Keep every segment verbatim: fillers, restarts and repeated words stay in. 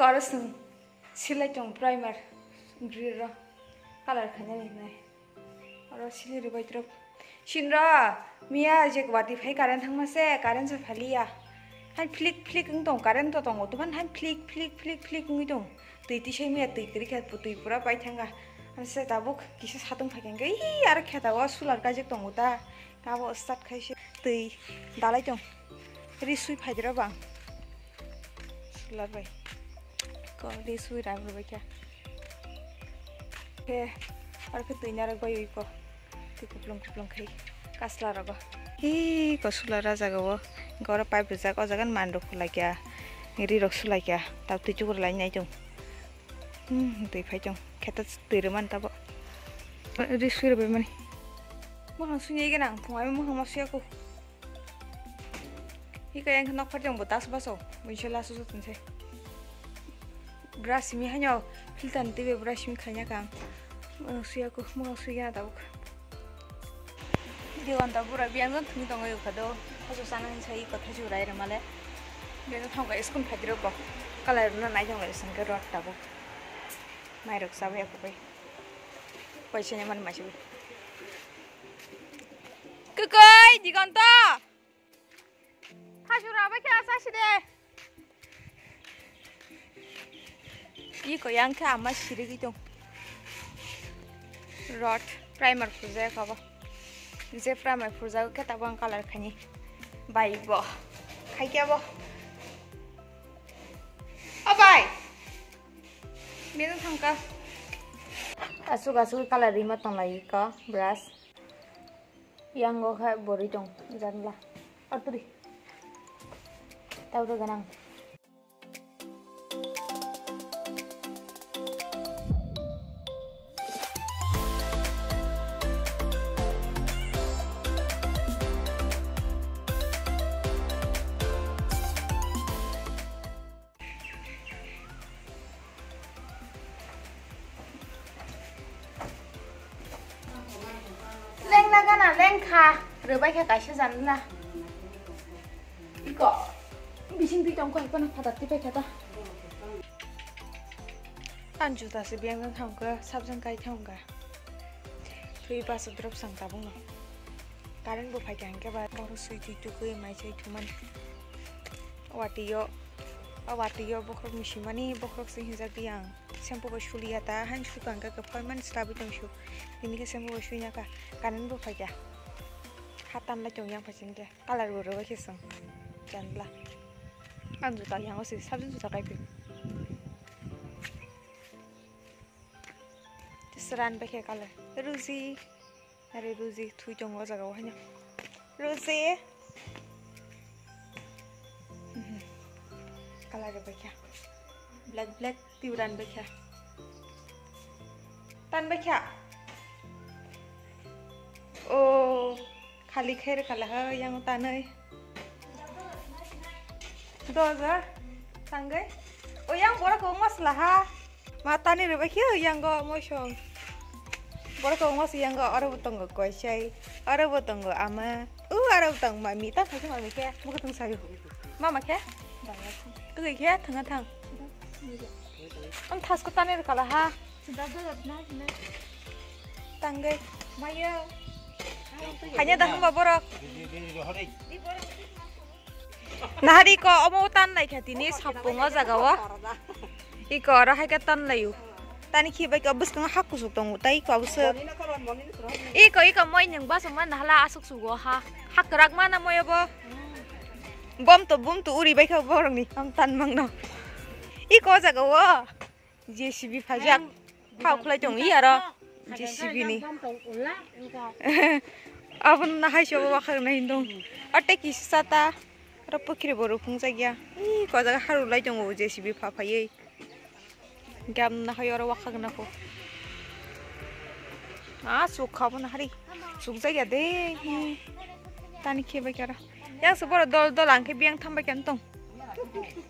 Oro chwng silai tong primer grir ro color khainani hinwi. Oro sili rwbai tro. Sinra miya je wati phai current thangma se current se phaliya. Hai flik flik wng tong current to tongo tubhan hai flik flik flik flik wngwi tong. Twi tisai miya twi kwrwi kha twi pura pai thanga. Amse tabuk kisa satung phai khe aro kheta o solar kajak tongo ta. Abo start khai se twi dalai tong. Ri sui phai dira bang. Solar bai. Ko ri sui ram bai kha. Khe, aro khe twi narwk bai ui ko. Twi kuplung kuplung khai kasla rogo. Hi ko solar o jaga o. Goro pipe rijak o jaga ni manduk khulai kya. Ri rok sulai kya. Tab twi chukur lai nai tong. Hmm, twi phai tong. Kheta twi rwman tabo. Ri sui rwbai mani. Mohang sui nai gana ang phung ai mohang ma suya ko. Hika yang nok phar jong bo tas baso. Mun shola su su tun se. Brush mi hanyo filter ni twi brush mi khanya kang. Mohang suya ko, mohang sui gana tabuk. Diwan ta bura biyang jon thumi tongo yukha do. Hasu sana hin sai ko thachu rai ramale. Biyang thong ka school phai diro ko. Kalai runa nai jong lai sangke rot tabuk. Mai rok sabai aku bai. Paisa nyaman masih. Kukoi, Digonto. Thachu rabai khe asa side. Iko yang khe ama sirigwi tong. Rot primer phurjak abo. Je primer phurjak khe tabang color khani. Bai bo. Khai khe abo. O bai. Beno thangka. Asuk asuk color rima tonglai ko brush. Yango khe borwi tong janla. Aturi. Tauro ganang. Lengna gana lengkha, rwbai kha kaisa janla. Iko, bising twi tong kho, kono phatar twi paikha ta. Ang juta se biyang thang kha, sabjang kai thang kha. Twi bus drop sang tabung no. Current bo phaikha hingke ba, boro swi twi tukui mai chai thuman. Watio, o watio bokhorok misimani, bokhorok se hinjak biyang. Shampoo bai suliya ta, han suka hingke kwphai mani swrabwi tong su. Tini khe shampoo bai suina ka, current bo phaikha. Ha tanlai tong yang phai sini khe, color bo rwbai khe chwng. Janla. Ang juta yang o se, sabjing juta kai phi. Sran bai khe color. Ruji. Are Ruji thui tongo o jaga o haino. Ruji. Mhm. Color bai kha. Black, black, tiuran bai kha. Tan bai kha. O, khali khair khala ha yang tanai. Doja, tanggai. O yang borok kok masla ha. Matani rwbai khe yango moisong. Borok kok mas yango aro bo tongo koisai. Aro bo tongo ama. U aro bo tongo mami. Ta khaikhe mami khe. Mukha tong sayo. Mama khe? Twi khe thanga thang. Am thasko tani rwkala ha. Tanggai. Maya. Hanya dah hamba borok. Nahari ko omo tan lai kha tini sapung o jaga o. Iko oro hai khe tan laio. Tani khi bai khe bwskango ha kusuk tongo tai iko abwswk. Iko iko moi nwng basa man hala asuk sugo ha. Ha kwrak mana moi obo. Bom to bum to uri bai khe borok ni ham tan mangno. Iko o jaga o. J C B phajak. Phao khlai tong i aro. J C B ni. Aboni nahai se obo wakhak nai hindong. Ate kisa ta. Aro pokri bo rupung jak ya. Ih, ko jaga haru lai tongo J C B pha phaiwi. Gam nahai oro wakhak nako. Ah, suk kha bo nahari. Suk jak ya de. Tani khe bai kara. Yang se boro dol dol ang khe biyang tham bai khe tong.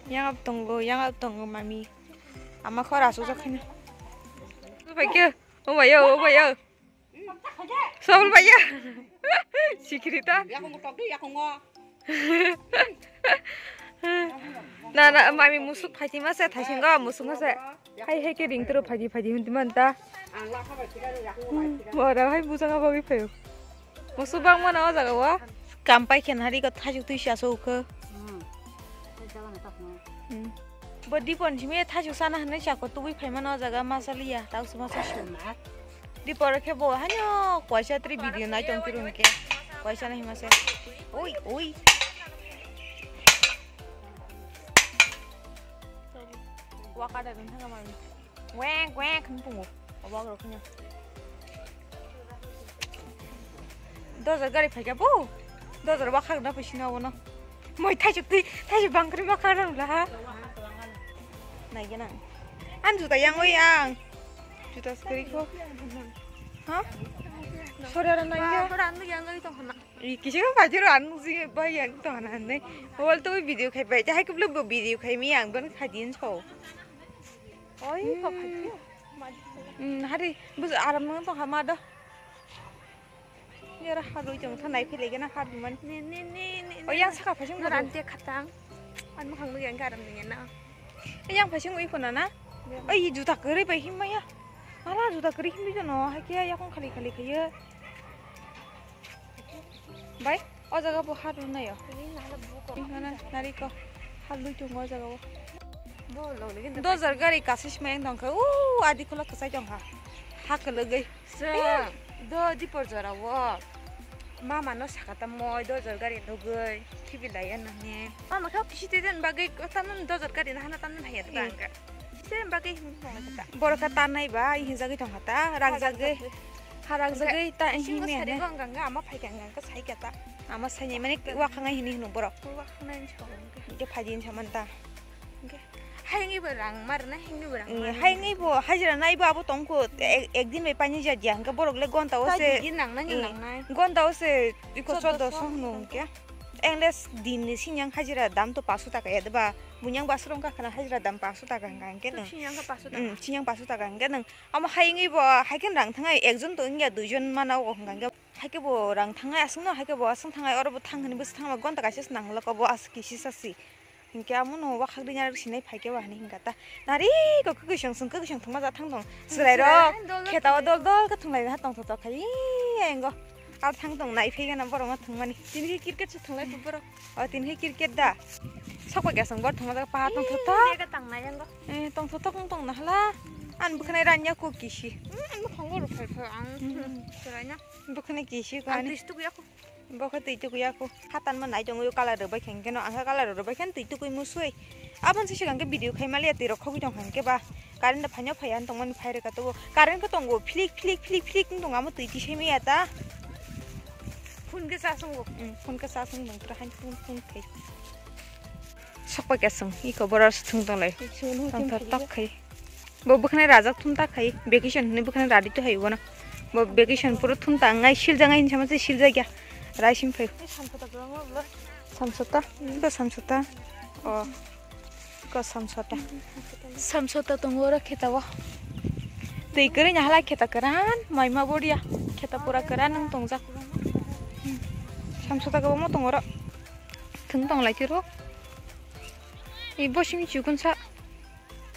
Yang ab tongo, yang ab tongo mami. Ama khora sujak khani. Bai khe. O bai o, o bai o. Sol bai ya. Sikiri ta. Yakung tok di, yakung o. Na, na, mami musuk phaiti ma se, thaising go musuk ma se. Hai, hai ke ring turu phaiti, phaiti hunti man ta. Mora hai bujang abo wi phayo. Musuk bang mana o jaga wa. Kampai khen hari ko thajik tui sa so khe. Bo dipon simi thajik sana hanai chako tubui phai mana o jaga masaliya, tau suma sa su. Dipor khe bo hanyo kwaisa tri video nai tong turu ke. Kwaisa nai hima se. Oi, oi. Waka da ring thanga mami. Weng, weng, khun pungu. Obo agro khun. Dojar gari phaikha bo. Dojar waka na pisi na wono. Moi thaisuk twi, thaisuk bangkri waka na la ha. Nai gana. An juta yang oi ang. Juta skri ko. Ha? Sore ara nai ya. Sore anu yang oi tong khana. I kisi ko pajero anu jing bai yang tong khana nai. Mobile to video khai bai. Jahai kublo video khai mi ang ban khai din so. Oi, kok khai. Hmm, hari bus aram nang tong khama do. Yara harui tong thanai philai gana har man. Ne, ne, ne, ne, O ne. Yang saka phasing Nang baru. Rante khatang. An mukhang nung yang garam nung na. Yang phasing ui khona na. Oi, juta kwrwi bai him maya. Ala juta kwrwi him bijo no. Hai khe yakung khali khali khayo. Bai, o jaga bo har rw nayo. Ini nala buko. Nana nari ko. Har lui tong o jaga o. Bo lo le. Dojar gari kasis mayang tong kha. U adi khula kwsai tong kha. Ha kwlwgwi. Sa, do dipor jora o. Mama no sakata moi dojor gari nugui. Khibi laya nani. Mama kha kisi te den bagwi tamnun dojor gari na hana tamnun haya ta bangka. Kisi te den bagwi hin mo ta. Borok kha tanai ba, hinjagwi tong kha ta, rangjagwi. Harang jagwi ta Isingo hini sari ne. Go ang ganga ama phai kha ang ganga sai kha ta. Ama sai ni mani wa khangai hini hino borok. Wa khangai ni chong. Ke phai din saman ta. Ke. Hai ngi bo rang mar na, hai ngi bo rang mar. Hai ngi bo hajira nai bo abo tong ko ek, ek din bai pani ja dia hangka borok le gonta o se. Din nang nang nang nai. Gonta o se iko chodo song nung ke. Engles din ni sinyang hajira dam to paso taka ya deba. Bunyang basrong ka khana hajira dam paso taka hangka hangke nung. Sinyang ka paso taka. Sinyang paso taka hangke nung. Amo hai wngwi bo hai khe rang thangnai ekjon to wngya duijon mana o hwnka hwnkhe hai khe bo rang thangnai aswkno hai khe bo aswk thangnai oro bo thang hwnwi bwswk thangma gonta kaisa se nang loko bo aswk kisi sasi hinkhe amono wakhak ring arok sinai phai khe bo hinwi hwnkha ta nari kok kwkwi song song kwkwi song thangma ja thang tong chwrai rok kheta o dol dol khe thwnglai ha tongthotok khai engo. Ar thang tong nai phai gana borok no thwngmani. Tini khe cricket se thwnglai kho borok. O tini khe cricket da. Sokpakya song bor thwngma jaga paha tongthotok. Ega tang nai yango. Eh tongthotok wng tong na hala. An bwkhanai ranya ko kisi. Ang bwkhango rw phai phai ang. Chwraina. Bwkhanai kisi ko ani. Ang twi stuk yakho. Bokhe twi tuku yakho. Hatan ma nai tongo colour rw bai khe no ang colour rw bai khe twi tukui musui. Aboni se sigang khe video khai maliya twi rok khogwi tong kha hwnkhe ba. Current da phaino phaiya tongmani phai rwkha tobo. Current khe tongo philik philik philik philik wng tongo amo twi tisai maya ta. Phone khe charge wngo. Phone khe charge wng tong tra hain phone phone khai. Sokpakya song iko borok se thung tonglai. Tongthor tok khai. Bo bwkhanai rajak thum ta khai vacation hinwi bwkhanai radi to hai bono. Bo vacation puro thum ta ngai siljak ngai hinwi sama se siljak ya. Rai sim phai. Samsota. Ko samsota. O. Ko samsota. Samsota tongo oro kheta o. Twi kwrwi ni halai kheta kwran maima boria. Kheta pura kwran wng tongjak. Samsota kwbangma tongo oro. Thung tong lai tiro. I bo simi chikon sa.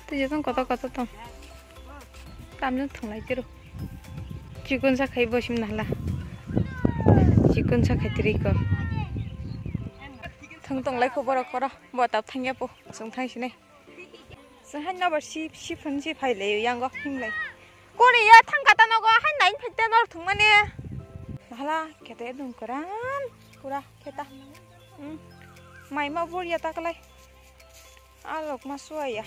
Tei jotong kotor kotor tong. Tamjong thwnglai tiro. Chikon sa khai bo sim nahla. Chikon sa khai tiri ko. Thung tong lai kho borok koro. Bo tap thangya po. Sung thang sinai. Sung han na ba si si phun si phai lai yang go him lai. Kore ya thang kata no go han nai phai ta nor thung mane. Nahla khete dung kran. Pura kheta. Hmm. Mai ma bor ya ta kalai. Alok ma suaya.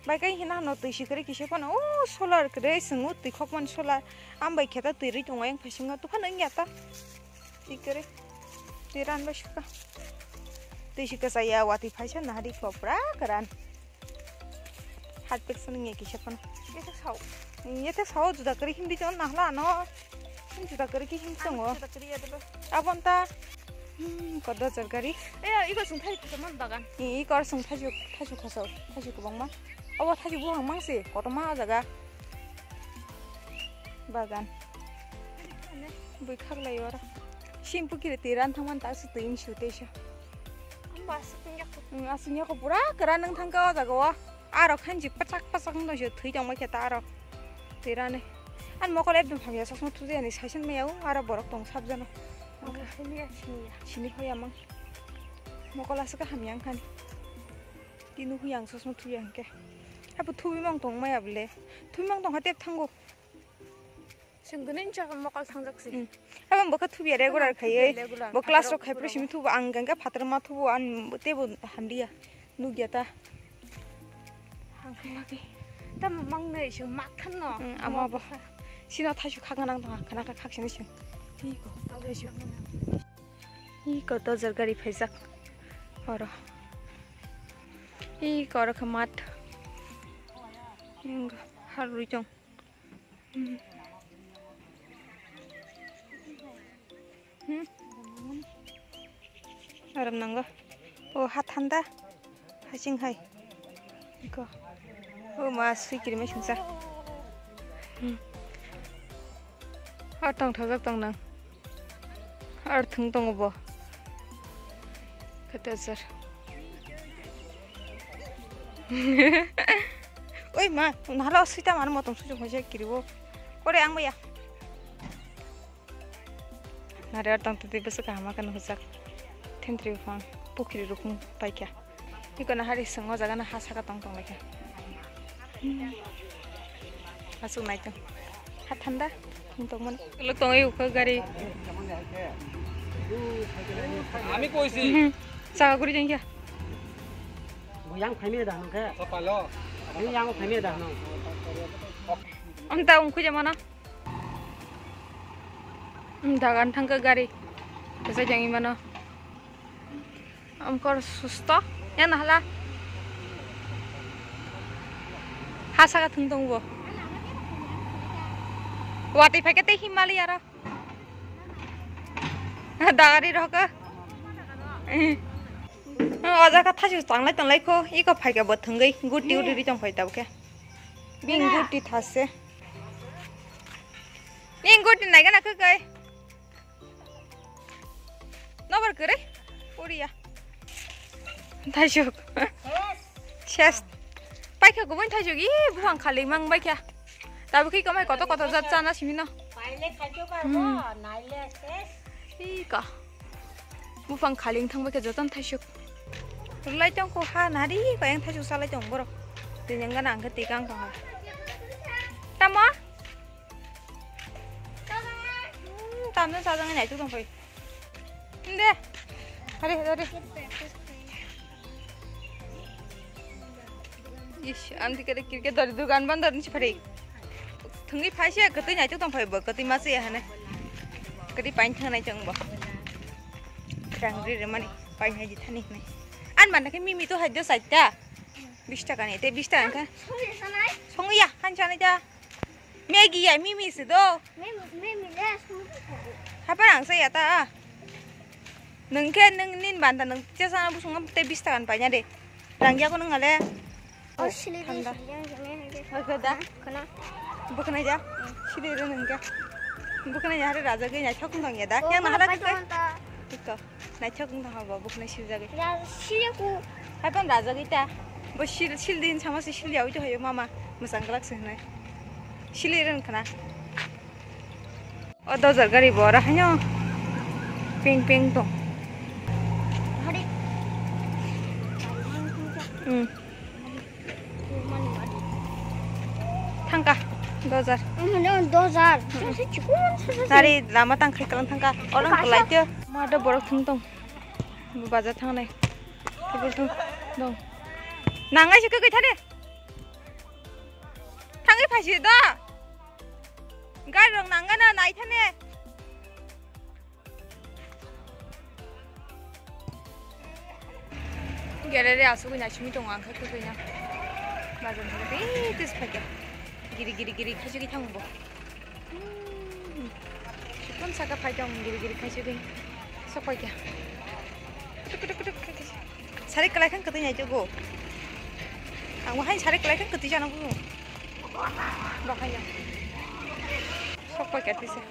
Bai kai hina no twi sikre kise phano o solar kre swngo twi khokmani solar. Am bai kheta twi ri tongo yang phasingo tuphano wngya ta. Twi kre. Twi ran bai suka. Twi sikre saya wati phaisa nahari khopra kran. Hat pek swngo kise phano. Ete sao. Ete sao juda kre hindi ton nahla no. Juda kre ki him tongo. Juda kre ya dolo. Abon ta. Hmm, kodo jor gari. Eh, iko sung thai kotorma bagan. Iko sung thaju, thaju khasao, thaju kwbangma. Obo thaju buhang mangsi, kotorma o jaga. Bagan. Bui khaklai oro. Simpu kiri twi ran thangman ta su twi msu teisa. Aswk wngya kho. Hmm, aswk wngya kho, pura kwran wng thangkha o jaga o. Aro khanchi pachak pachak wng tong si, thwi tongma khe ta aro. Thwirani. Ani mokol ekdom hamya, chosma thujani saisan maya o, aro borok tong sabjano. Siniya, siniya. Sini hoya mang. Mokol aswk hamya wngkhani. Tini hoya ang chosma thuya hwnkhe. Hapo thubimang tong maya bole. Thubimang tong kha tep thango. Sengkhe nini chakma mokol thangjak se. Hmm. Abo bokha thubiya regular khai. Bo class rok khai pore simi thubo, ang gangga phatar ma thubo, an tebo hamliya. Nugya ta. Ang khe lagi. Ta mang nei sing mak than no. Hmm, amo bo. Sino thaisu khak nang tong, khana khak sini sing. Iko, thaisu. Iko dojar gari phaijak. Oro. Iko oro khe mat. Har rwi tong. Hmm. Hmm. Aram nango. O ha thanda. Hasing hai. Iko. O ma sui kiri mai sungsa. Hmm. Har tong thajak tong nang. Ar thung tongo bo. Kata sir. Oi ma, nahalo suita mano motom sujuk hoje kiribo. Kore ang baya. Nare ar tong tadi besok kaham akan hojak. Thentri phang, pukri rukung paikha. Iko na hari swngo jaga na ha saka tong tong laikha. Aswk nai tong. Ha thanda tong tong mani. Lo tong ai ukho gari. Ami koisi. Saka guri jengkha. Yang phaimya da nang khe. Sapalo. Yang phaimya da nang. Onta ungkhu jamana. Dagan thangkha gari. Kasa jangwi mano. Amkor susto. Ya nahala. Ha saka thung tong bo. Wati phai kete himali aro. Dagari roka. Oja ka thasu tanglai tanglai kho. Iko phai ka bo thungwi. Guti uri ri tong phai tabke. Bing guti thase. Ning guti nai gana khe kai. Nobar kere. Poriya. Thaisuk. Ses. Paikha gubun thaisuk. Ih, buphang khali mang baikha. Tabu khi kamai koto koto jat chana simino. Paile khaito parbo, naile ses. Ih ka. Buphang khaling thang baikha joton thaisuk. Rulai tong ko ha nari ko yang thaisuk salai tong borok. Tini yang gana angkhe tikang tong ha. Tamo? Hmm, tamno sajang nai tu tong koi. Inde. Hari hari. Ish, anti kare cricket dari dukan bandar ni chipari. Thungwi phaisa kwtwi naituk tong phai bo, kwtwi ma se hane. Kwtwi pain thang nai chang bo. Rang ri re mani, pain hai jithani nai. An man khe mimi to hai do saita. Bis taka ni, te bis taka kha. Song ya, han chana ja. Maggie ya, mimi se do. Mimi, mimi le song. Hapa ang se ya ta. Nung khe nung nin banta nung chesa na busung te bis taka ni paina de. Rang ya ko nung ale. Oh, sili de, thanda. Sili de, sili de. Oke da. Kana? Buknai ja. Sili de nung khe. Buknai ja hari raja ge ya thok nung ya da. Oh, yang na hala pai khe. Tiko. Naithok wng tongkha bo, bukhnai siljagwi. Ya, silyaku. Hai phano rajagwi ta. Bo sil, sil din sama se silya oi to hayo mama. Mwsang glak se hwnwi. Sili rwng khna. O dojar gari bo ora haino. Ping ping tong. Hari. Hmm. Thangka, dojar. Dojar. Nari lama tang khai kalang thangka. Orang kelai tio. Ma ada borok thung tong. Bajar thangnai. Kubur thung dong. Nangai sih kau thane. Thangai phaisi do. Gari rong nangana nai thane. Gere re asugwi naisingwi tongo ang khe kwtwina. Bazar thangkhe tei tis phaikha. Giri giri giri khaisugwi thango bo. Hmm. Sikon saka phai tong giri giri khaisugwi. Sok phaikha. Kutuk kutuk kutuk khe khe. Sari kwlai khan kwtwi nai tei bo. Ang bo hai sari kwlai khan kwtwi jana bo. Bahaya. Sok phaikha tisa.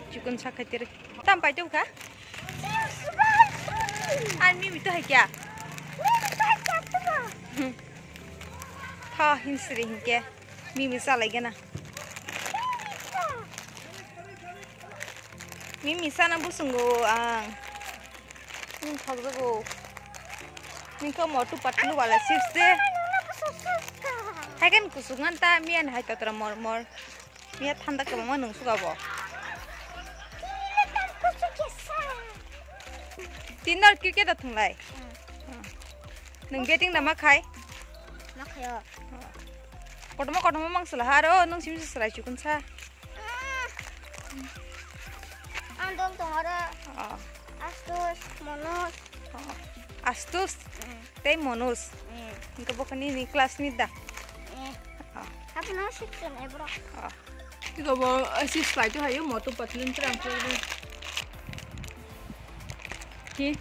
Chikon sak khai tere. Tam pai tong kha? Ar mimi to hai kya? Tho hinsiri hinke mimi salai gana. Mimi sana busungo ang. Ning thokjago. Ning ko motu patlu wala chips de. Hai kan kusuk ngan ta miyan hai totra mor mor. Miya thanda kwbangma nung suga bo. Tin dor cricket da thunglai. Nung betting da ma khai? Ma khayo. Kotorma kotorma mang sala haro nung sim sim salai chukun sa. Ang dol tong aro. Oh. Astus, Monos. Oh. Astus. Mm. Tei Monos. Mm. Engko bo khe nini classmate da? Eh. Oh. Haphano sixteen ebro. Oh. Tiko bo, eh, si slide hayo moto patling terang terang. Ki?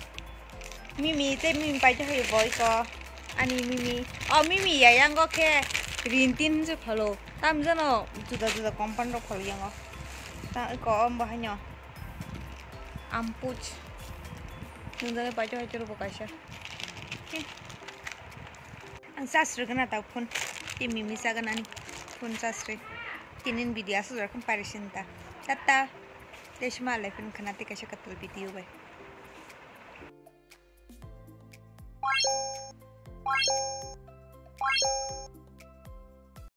Mimi, tei mimi paito hayo boy ko. Ani mimi. Oh, mimi ya yango khe rintin se phalo. Tam jano juda juda company rok phalo yango. Ta ko om bahai no. Ampuch. Nung jani paito hayo bo kaisa. Ki? Ang charge rwgwna ta phone. Tei mimi chagwnani phone charge rwi. Tinin video aswk rwkhe parisin ta. Tata. Tei sima lai phone khna tei kaisa kwtal video bai.